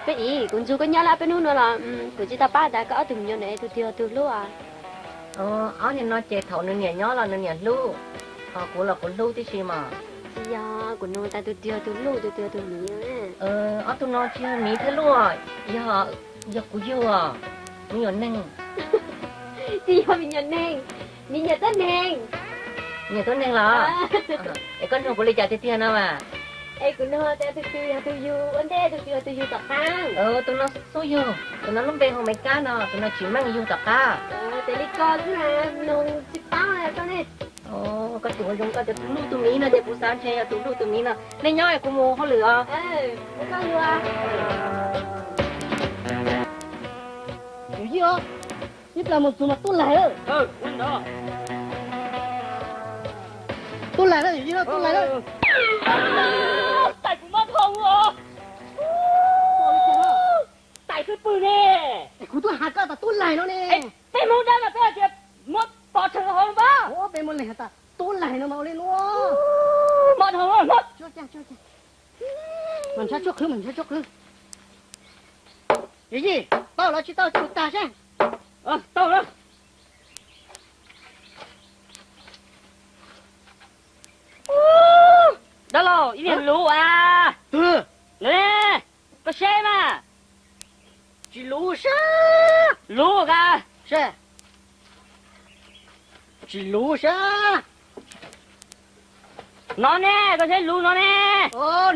Peb ib, kuv nrog koj nyob lawm peb hnub no los kuv tsis tau paub tas koj ob tug me nyuam no tus twg yog tus hlub os. Ob niag no ces thaum nws niam nyob los nws niam hlub, ho kuv los kuv hlub tib si mas. Tsis yog, kuv nug tas tus twg yog tus hlub tus twg yog tus miv. Ob tug no tsis yog miv thiab hlub, yog, yog kuv yug os, me nyuam neeg. Tsis yog me nyuam neeg, me nyuam tuab neeg. Me nyuam tuab neeg los? Es koj nug kuv li cas tiag tiag no mas? Es kuv nug tas tus twg yog tus yug ua ntej, tus twg yog tus yug tom qab? Tus no xub yug, tus no lub npe hu Maiv Kab no, tus no tsis meej yug tom qab. Ces li ko xwb, nug tsis paub koj ne. Koj tus zoo koj tias tus hlub tus miv no ces kuv xav ntshe yog tus hlub tus miv no. Nej nyob es kuv mus hauj lwm os. Yawm yij, ib plag mus txog mas tub laig. Tub laig na, yawm yij, tub laig na. Tais kuv mob dhau os. Tais pw pw ne. Es kuv twb has koj tas tub laig no ne. Peb Hmoob dawb mas peb hais tias muab pov rhawv hauv npab. Peb Hmoob Leeg has tas tub laig no mas ua li no. Mob dhau. Mas ntshav tshuaj qhwv, mas ntshav tshuaj qhwv. Yawm yij, tau los tsis tau, coj mus tag seb. Tau lawm. Dab laug, ib niag luv as. Twg? Koj seb mas. Tsis luv sab. Luv ka. Seb. Tsis luv sab. No ne, koj seb luv no ne.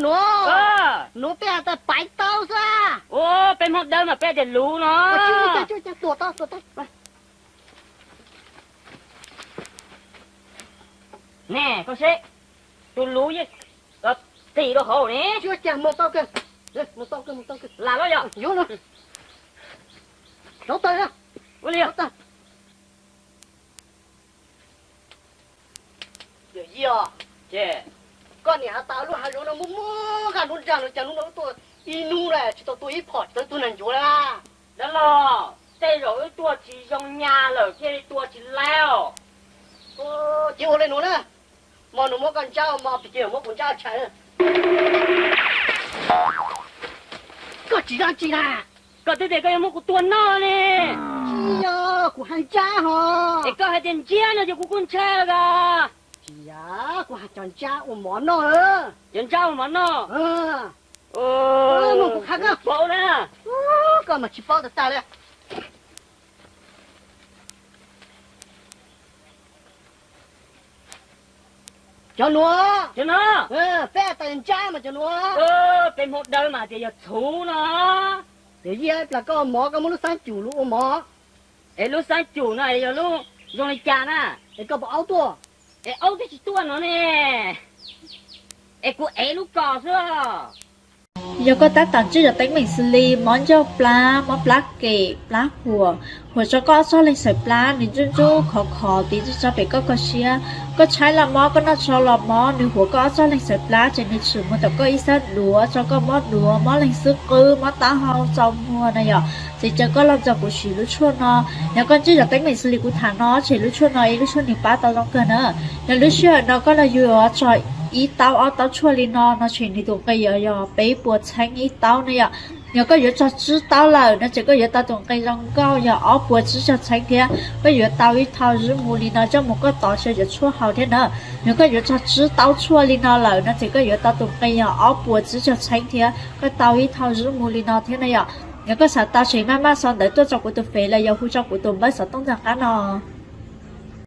Nuav, nuav peb has tas paiv taub xwb. Peb Hmoob dawb mas peb tias luv no. Tuam tau, tuam tau. Ne, koj seb, tus luv yeej qis rau hauv ne. Tsis ua cas, mus tau kawg, mus tau kawg, mus tau kawg. Lam los yog? Yuav no. Rauv taws na. Ua li. Yawm yij os, koj niam has tas lub hav zoov no muaj muaj nqaj hnub nrag no, cas hnub no wb tuaj ib hnub lawm tsis tau tua ib phom tsis tau tua neeg ncuav li. Dab laug, tej zaum wb tuaj tsis zoo nyas lawm thiaj li tua tsis laib os. Ces ua li nuav na, hmo nuav muab koj ntsab ua mov, pig ces muab kuv ntsab ua tshais. Koj tsis zab tsi na? Koj twb tias koj yuav muab kuv tua noj ne. Tsis yog, kuv hais ntsab hos. Es koj hais tias ntsiab no ces kuv kuj ntshai los. Tsis yog, kuv hais cov ntsab ua mov noj. Cov ntsab ua mov noj? Mus kuv qha koj paub na. Koj mas tsis paub tag tag li. Cov nuav, peb tas ntsab mas cov nuav. Peb Hmoob dawb mas tias yog txhuv no. Yawm yij, ib plag koj ua mov koj muab lub xaab cum lug ua mov. Es lub xaab cum no es yog lub zoo li cas na? Es koj puas aub tuaj? Es aub twb tsis tuaj no ne. Es kuv ev lub kos xwb. Yog koj tab tom ntsib zam teeb meem xws li mob ncauj plab, mob plab kem, plab huam, huam tso koj ob txoj leeg xaiv plab, nws ntsuj ntsuj khov khov tiv tso pem koj kho siab, koj tshaib los mob, koj noj tshauv los mob, nws huam koj ob txoj leeg xaiv plab ces nws tshwm mus tom koj ib sab duav, tso koj mob duav, mob leeg xub qwb, mob taub hau, txaus muag na yom, ces caw koj los nrog kuv siv lub tshuaj no. Yog koj ntsib zam teeb meem xws li kuv tham no ces lub tshuaj no ib lub tshuaj nws pab tau zoo kawg na. Yog lub sij hawm no koj los yuav tso ib taub ob taub tshuaj li no no ces nws tus nqi yog peb puas txheeb ib taub na yom. Yog koj yuav tso tsib taub lawm no ces koj yuav tau tus nqi zoo nkauj yog ob puas tsib caug txheeb thiab. Koj yuav tau ib thau zuj mus li no coj mus koj tov xyaw cov tshuaj haus thiab na. Yog koj yuav tso tsib taub tshuaj li no lawm no ces koj yuav tau tus nqi yog ob puas tsib caug txheeb thiab, koj tau ib thau zuj mus li no thiab na yom. Yog koj xav tau ces maj maj sau ntawv tuaj rau kuv tus Face los yog hu rau kuv tus npawb xov tooj ntawm qab no.